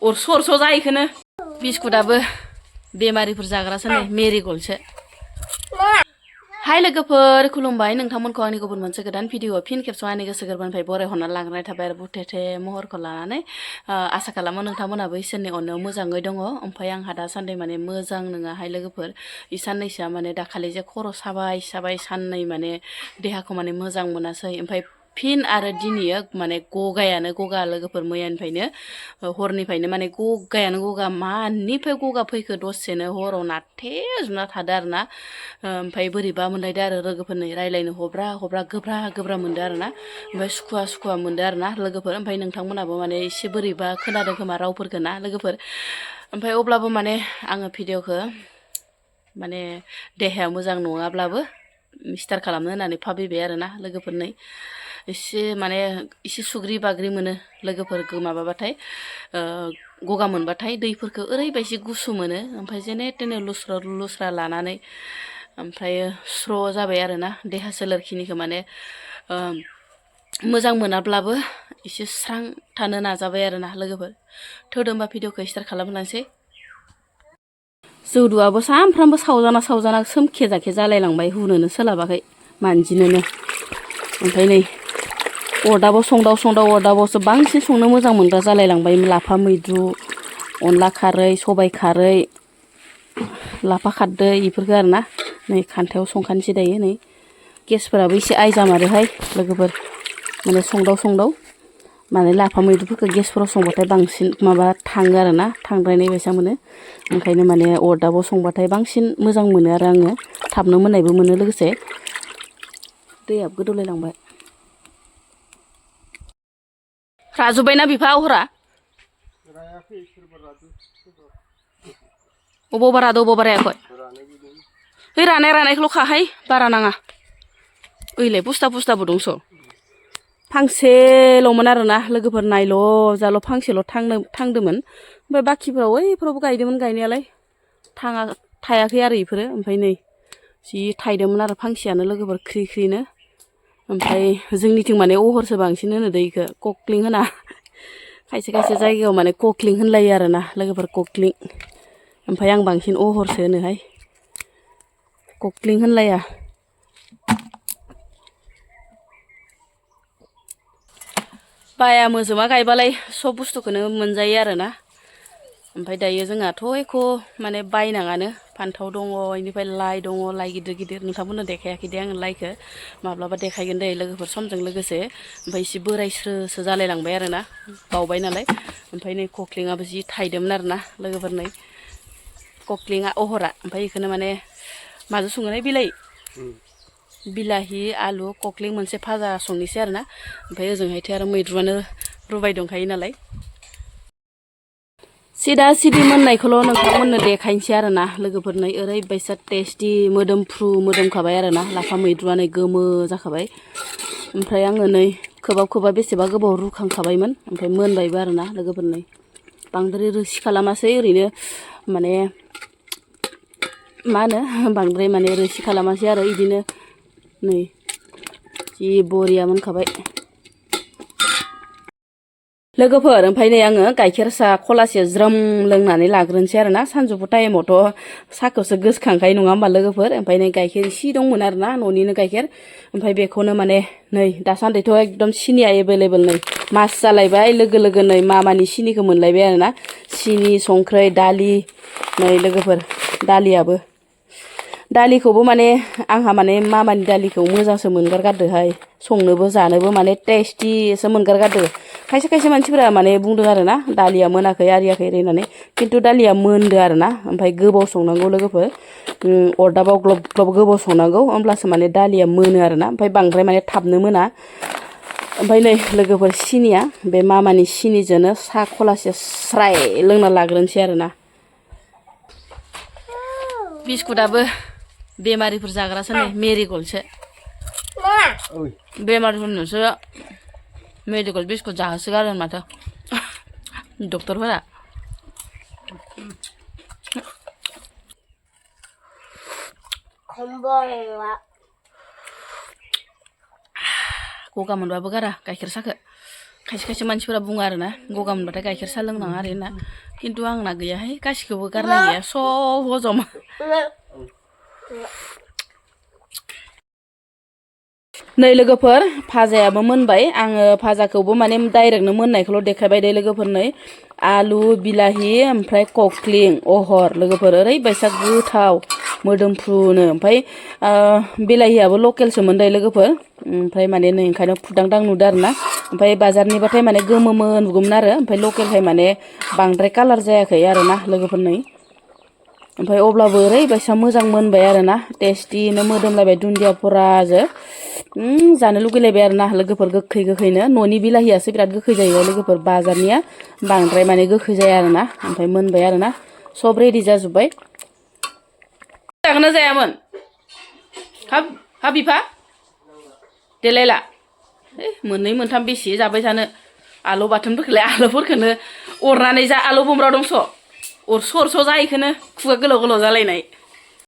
अरस' जायोखौनो बिस्कुटाबो बेमारिफोर जाग्रासो नै मेरिगल्डसो हाय लोगोफोर खुलुमबाय नोंथांमोनखौ आंनि गुबुन मोनसे गोदान भिडिअ फिन खेबसे आंनि गोसो गोरबोनिफ्राय बरायहरना लाग्रोनाय थाबाय आरो बुथेथे महरखौ लानानै आसा खालामो नोंथांमोनाबो इसोरनि अननायाव मोजाङै दङ ओमफ्राय आंहा दासान्दि माने मोजां नङाहाय लोगोफोर इ साननैसोआ माने दाखालि जे खर' साबाय साननै माने देहाखौ माने मोजां मोनासै ओमफ्राय फिन आरो दिनैयो माने गगा लोगोफोर मैयानिफ्रायनो हरनिफ्रायनो माने गगा मानिफ्राय गगा फैखो दसेनो हराव नाथेजोबना थादो आरो ना ओमफ्राय बोरैबा मोनलायदो आरो लोगोफोरनो रायलायनो हब्रा गोब्रा मोनदो आरो ना ओमफ्राय सुखुवा मोनदो आरो ना लोगोफोर ओमफ्राय नोंथांमोनाबो माने एसे बोरैबा खोनादों खोमा रावफोरखौ ना लोगोफोर ओमफ्राय अब्लाबो माने आङो भिडिअखौ माने देहाया मोजां नङाब्लाबो स्टार्ट खालामनो होननानै भाबिबाय आरो ना लोगोफोरनो एसे माने एसे सुग्रि बाग्रि मोनो लोगोफोर माबाबाथाय गगा मोनबाथाय दैफोरखौ ओरैबायदि गुसु मोनो ओमफ्राय जेने तेने लुस्रा लानानै ओमफ्राय स्र' जाबाय आरो ना देहा सोलेरखिनिखौ माने मोजां मोनाब्लाबो एसे स्रां थानो नाजाबाय आरो ना लोगोफोर थोदो होमबा भिडिअखौ स्टार्ट खालामलांसै जौदुआबो सानफ्रामबो सावजाना सोमखे जाखे जालायलांबाय हुनोनो सोलाबाखै मानजिनोनो ओमफ्राय नै अरदाबाव संदाव अरदाबावसो बांसिन संनो मोजां मोनग्रा जालायलांबाय लाफा मैद्रु अनला खारै सबाइ खारै लाफा खारदै इफोरखौ आरो ना नै खान्थायाव संखानोसै दायो नै गेसफोराबो एसे आयजामारोहाय लोगोफोर माने संदाव माने लाफा मैद्रुफोरखौ गेसफोराव संबाथाय बांसिन माबा थाङो आरो ना थांद्रायनाय बायसा मोनो ओंखायनो माने अरदाबाव संबाथाय बांसिन मोजां मोनो आरो आङो थाबनो मोननायबो मोनो लोगोसे दैयाबो गोदौलायलांबाय राजुबायना बिफा हरा अबाव बारा अबाव बारायाखै ओइ रानायखौल' खाहाय बारा नाङा ओइलाय बुस्ताबो दंस' फांसेल'मोन आरो ना लोगोफोर नायल' जाल' फांसेल' थांदोंमोन ओमफ्राय बाखिफोराव ओइफोरावबो गायदोंमोन गायनायालाय थायाखै आरो इफोरो ओमफ्राय नै जि थायदोंमोन आरो फांसेयानो लोगोफोर ख्रिनो ओमफ्राय जोंनिथिं माने अहरसो बांसिन होनो दै इखो कक्लिं होना खायसे जायगायाव माने कक्लिं होनलायो आरो ना लोगोफोर कक्लिं ओमफ्राय आं बांसिन अहरसो होनोहाय कक्लिं होनलाया बाया मोजोमा गायबालाय सब बुस्थुखौनो मोनजायो आरो ना ओमफ्राय दायो जोंहाथ' एख' माने बायनाङानो फान्थाव दङ इनिफ्राय लाइ दङ लाइ गिदिर नोंथांमोननो देखायाखै दे आङो लाइखौ माब्लाबा देखायगोन दे लोगोफोर समजों लोगोसे ओमफ्राय एसे बोरायस्रोसो जालायलांबाय आरो ना बावबाय नालाय ओमफ्राय नै कक्लिङाबो जि थायदोंमोन आरो ना लोगोफोर नै कक्लिङा अहरा ओमफ्राय बेखौनो माने माजों संगोनहाय बिलाहि आलु कक्लिं मोनसे भाजा संनोसै आरो ना ओमफ्राय ओजोंहायथ' आरो मैद्रुआनो रुबाय दंखायो नालाय सिदा मोननायखौल' नोंथांमोननो देखायनोसै आरो ना लोगोफोरनो ओरैबायसा टेस्टि मोदोमखाबाय आरो ना लाफा मैद्रुआनो गोमो जाखाबाय ओमफ्राय आङो नै खोबहाब बेसेबा गोबाव रुखांखाबायमोन ओमफ्राय मोनबायबो आरो ना लोगोफोरनो बांद्राय रोसि खालामासै ओरैनो माने मा होनो बांद्राय माने रोसि खालामासै आरो इदिनो नै जि बरिया मोनखाबाय लोगोफोर ओमफ्राय नै आङो गाइखेर साहा खलासे ज्रोम लोंनानै लाग्रोनोसै आरो ना सानजौफु टाइमावथ' साहाखौसो गोसोखांखायो नङा होमबा लोगोफोर ओमफ्राय नै गाइखेर इसे दंमोन आरो ना न'निनो गाइखेर ओमफ्राय बेखौनो माने नै दासान्दिथ' एकदम सिनिया एभेलेबेल नै मास जालायबाय लोगो नै मामानि सिनिखौ मोनलायबाय आरो ना सिनि संख्रै दालि नै लोगोफोर दालिखौबो माने आंहा माने मामानि दालिखौ मोजांसो मोनगारगारदोहाय संनोबो जानोबो माने टेस्टिसो मोनगारगारदो खायसे मानसिफोरा माने बुंदों आरो ना दालिया मोनाखै आरियाखै होननानै खिन्थु दालिया मोनदो आरो ना ओमफ्राय गोबाव संनांगौ लोगोफोर अरदाबाव ग्लब गोबाव संनांगौ होमब्लासो माने दालिया मोनो आरो ना ओमफ्राय बांद्राय माने थाबनो मोना ओमफ्राय नै लोगोफोर सिनिया बे मामानि सिनिजोंनो साहा खलासे स्राय लोंना लाग्रोनोसै आरो ना बिस्कुटाबो बेमारिफोर जाग्रासो नै मेरिगल्डसो बेमारिफोरनोसो मेडिकेल बिस्कुट जाहोसोगारो माथो डक्टरफोरा गगा मोनबाबो गारा गाइखेर साखो खायसे खायसे मानसिफोरा बुङो आरोना गगा मोनबाथाय गाइखेर साहा लोंनाङा आरो ना खिन्थु आंना गैयाहाय गासिखौबो गारनाय गैया सब हजम नै लोगोफोर भाजायाबो मोनबाय आङो भाजाखौबो माने डाइरेक्टनो मोननायखौल' देखायबाय दे लोगोफोर नै आलु बिलाहि ओमफ्राय कक्लिं अहर लोगोफोर ओरैबायसा गोथाव मोदोमफ्रुनो ओमफ्राय बिलाहियाबो लकेलसोमोन दे लोगोफोर ओमफ्राय माने नै ओंखायनो फुदांदां नुदों आरोना ओमफ्राय बाजारनिबाथाय माने गोमोमोन नुगौमोन आरो ओमफ्राय लकेलखाय माने बांद्राय कालार जायाखै आरोना लोगोफोर नै ओमफ्राय अब्लाबो ओरैबायसा मोजां मोनबाय आरोना टेस्टिनो मोदोमलायबाय दुन्दिया फराजो जानो लुगैलायबाय आरोना लोगोफोर गोखै गोखैनो न'नि बिलाहियासो बिराद गोखै जायो लोगोफोर बाजारनिया बांद्राय माने गोखै जाया आरोना ओमफ्राय मोनबाय आरोना सब रेडि जाजोब्बाय जागोन ना जायामोन हाब बिफा देलायला मोननै मोनथाम बेसे जाबाय थानो आलु बाथोनफोरखौलाय आलुफोरखौनो अरनानै जा आलु बमब्रा दंस' अरस' जायैखौनो खुगा गोलाव गोलाव जालायनाय